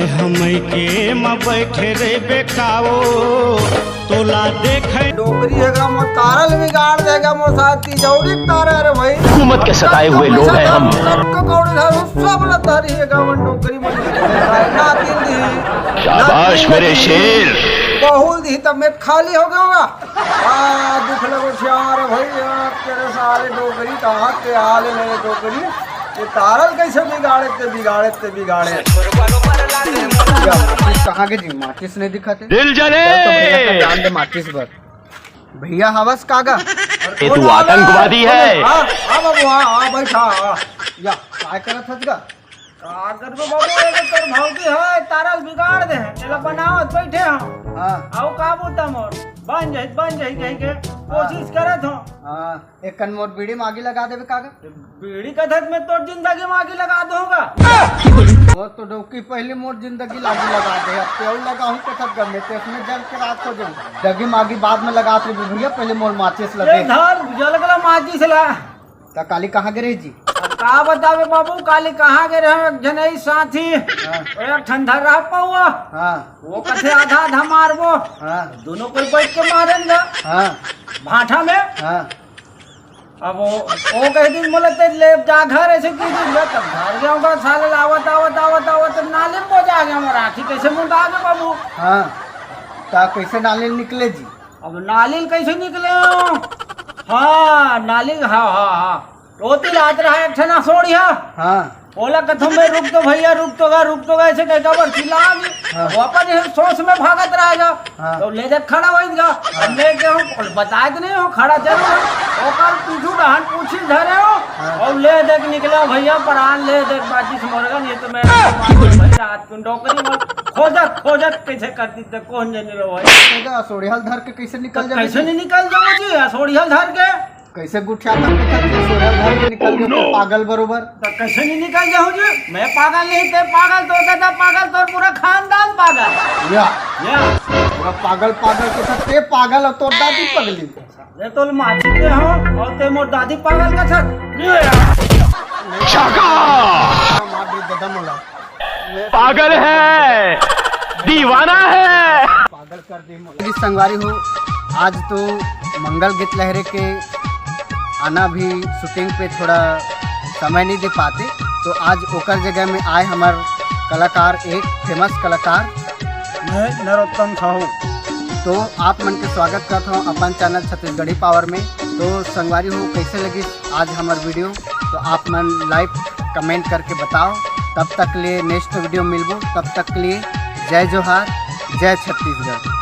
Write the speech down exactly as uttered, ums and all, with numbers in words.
हमई के म बैठे रे बेकाओ, तोला देखे। डोकरी हे गा मोर तारा ल बिगाड़ दे गा मोर साथी जौरी तारा रे भाई। हुकूमत के सताए हुए लोग हैं हम। सबको कौड़ी धर सब ल धरी हे गा मोर डोकरी मन। ना दिल दी। शाबाश मेरे शेर। बहुल दी तब मैं खाली हो गया होगा। आ दुख लगो यार भैया तेरे सारे डोकरी कहाँ के आले ले डोकरी। ये तारल कैसे बिगाड़े ते बिगाड़े ते बिगाड़े। माचिस कहाँ के जी? माचिस नहीं दिखाते। दिल जले। तो भैया का जान दे माचिस बर। भैया हवस कागा? ये तू आतंकवादी है। हाँ हाँ बाबू हाँ हाँ बैठा हाँ। या काय करत हस गा? का करबो बाबू, एगो तोर भौजी है तारल बिगाड़ दे है, तेला बनावत बैठे हम। हाँ आओ का बोलता मोर बन जाई बन जाई कह के कोशिश करत हो। हाँ। एक कन मोर बीड़ी मागी लगा देबे कागा? बीड़ी कथत में तोर जिंदगी मागी लगा दूंगा। वो तो डौकी पहली मोर जिंदगी लागी लगा दे, अब तेऊ लगाहूँ कथत गमे ते उसमें जल के राख हो जाऊँ। डगी मागी बाद में लगात रही भैया, पहले मोर माचिस ये लगे। धर जल गला माचिस ला। का काली कहाँ गे रही जी? अब का बतावे बाबू, काली कहाँ गे रहे एक जन ही साथी। हाँ। और एक ठन धर रहा पौआ। हाँ वो कथे आधा आधा मारबो। हाँ दोनों कोई बैठ के मारेंगे हाँ भाठा में। हाँ अब वो, वो कह दिन बोले ते ले जा घर ऐसे की दिन बे, तब घर गया होगा साले आवत आवत आवत आवत नाली में बोझा गया हमारा आँखी कैसे मुंह आ गया बाबू। हाँ। ता कैसे नाली निकले जी? अब नाली कैसे निकले हो? हाँ नाली हाँ हाँ हाँ रोती रात रहा एक ठना सोड़िया। हाँ ओला कथम बे रुक तो भैया रुक तो गा रुक तो गा ऐसे कह के बर चिल्ला दी। हाँ। वापस ये सोच में भागत रहेगा। हाँ। तो ले देख खड़ा होई गा। अब ले के हम बताए तो नहीं हो खड़ा जरूर है। ओकर पीछू डहन पूछी धरे हो। हाँ। और ले देख निकला भैया प्राण ले देख बाजी से मरगा नहीं तो मैं भाई रात को डोकरी में खोजत खोजत कैसे कर दी तो कौन जने रहो भाई। तो का सोड़ियाल धर के कैसे निकल तो जाबे कैसे जी? नहीं निकल जाओ जी सोड़ियाल धर के। कैसे गुठिया तक निकल के सोड़ियाल धर के निकल गए पागल बरोबर। तो कैसे नहीं निकल जाऊँ जी? मैं पागल नहीं ते पागल तो दादा पागल तो पूरा खानदान पागल। या या पूरा पागल पागल के साथ ते पागल और तोर दादी पगली। ये तो माचिस दे हो और ते मोर दादी पागल का छत। शाका। मार दे दादा मोला। पागल है, दीवाना है। पागल कर दे मोला। जी संगवारी हो, आज तो मंगल गीत लहरे के आना भी शूटिंग पे थोड़ा समय नहीं दे पाते, तो आज ओकर जगह में आए हमार कलाकार, एक फेमस कलाकार। मैं नरोत्तम साहू। तो आप मन के स्वागत करत हूँ अपन चैनल छत्तीसगढ़ी पावर में। तो संगवारी हो, कैसे लगी आज हमार वीडियो, तो आप मन लाइक कमेंट करके बताओ। तब तक लिए नेक्स्ट वीडियो मिलबो, तब तक लिए जय जोहार, जय छत्तीसगढ़।